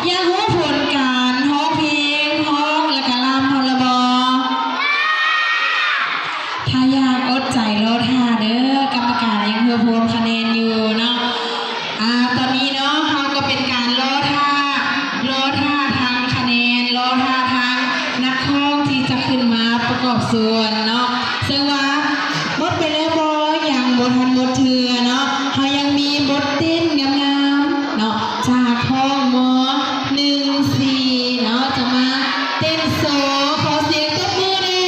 ຢາກຮູ້ຜົນການຮ້ອງເພງ, ຮ້ອງ ແລະກະລຳເຮົາລະບໍ? ຖ້າຢາກອົດໃຈລໍຖ້າເດີ, ກຳມະການຍັງຮວບຮວມຄະແນນຢູ່ເນາະ. ອາ ຕອນນີ້ເນາະ ເຮົາກໍເປັນການລໍຖ້າ, ລໍຖ້າທາງຄະແນນ, ລໍຖ້າທາງນັກຮ້ອງທີ່ຈະຂຶ້ນມາປະກອບສ່ວນເນາະ. ເຊິ່ງວ່າໝົດໄປແລ້ວບໍ່? ຍັງບໍ່ທັນໝົດເທື່ອເນາະ. ເຮົາຍັງມີບົດເຕັ້ນງາມໆເນາະ ຈາກຫ້ອງ ມ ໜຶ່ງສີ່ເນາະ ຈະມາເຕັ້ນໂຊ. ຂໍສຽງຕົບມືແດ່.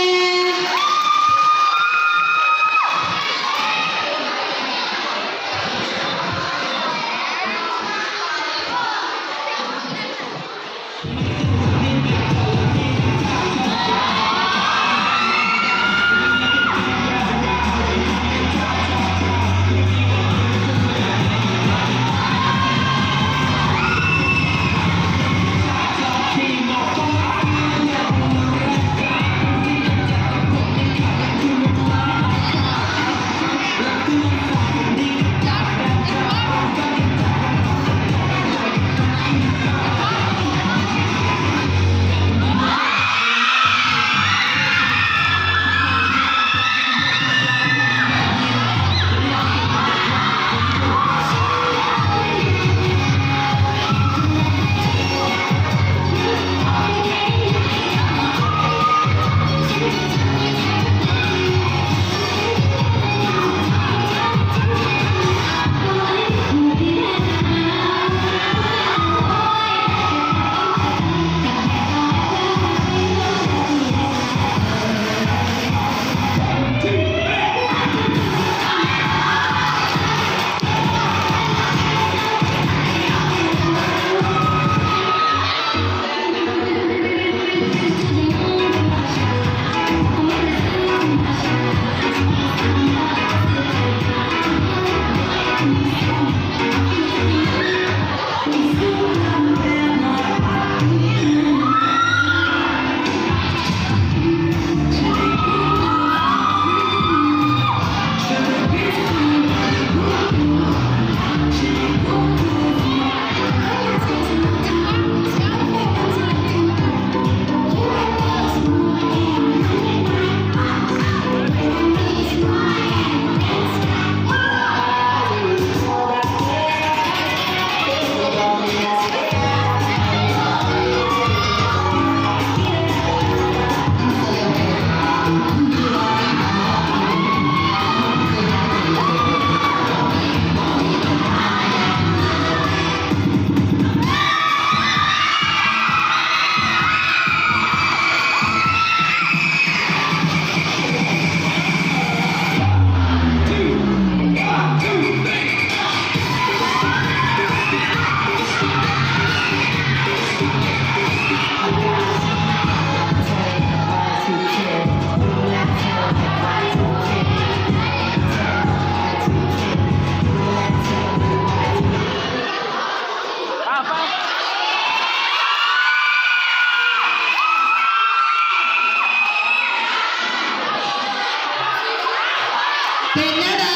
ເປັນແນວໃດ?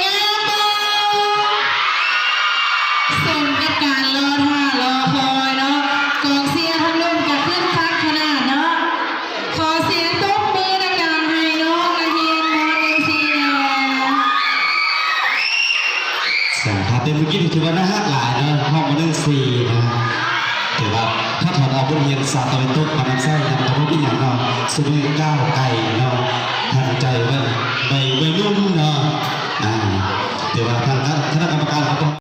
ງາມບໍ່? ສົມກັບການລໍຖ້າລໍຄອຍເນາະ, ກອງເຊຍທາງລຸ່ມກໍຄຶກຄັກຂະໜາດເນາະ. ຂໍສຽງຕົບມືດັງໆໃຫ້ນ້ອງນາເຮນ ມ ໜຶ່ງສີ່ ແດ່. ສາມ ຖ້າເຕັ້ນມື້ກີ້ນີ້ຖືວ່າໜ້າຮັກຫຼາຍເນາະ, ຫ້ອງ ມ ໜຶ່ງສີ່ ເນາະ. ຖືວ່າຖ້າຖອນອອກບົດຮຽນສາຕາເວັນຕົກມານຳໃຊ້ນຳ ກໍບໍ່ເປັນຫຍັງເນາະ, ຊຸມມື້ກ້າວໄກເນາະ, ທັນໃຈໄວ ໄວ ໄວໜຸ່ມເນາະ.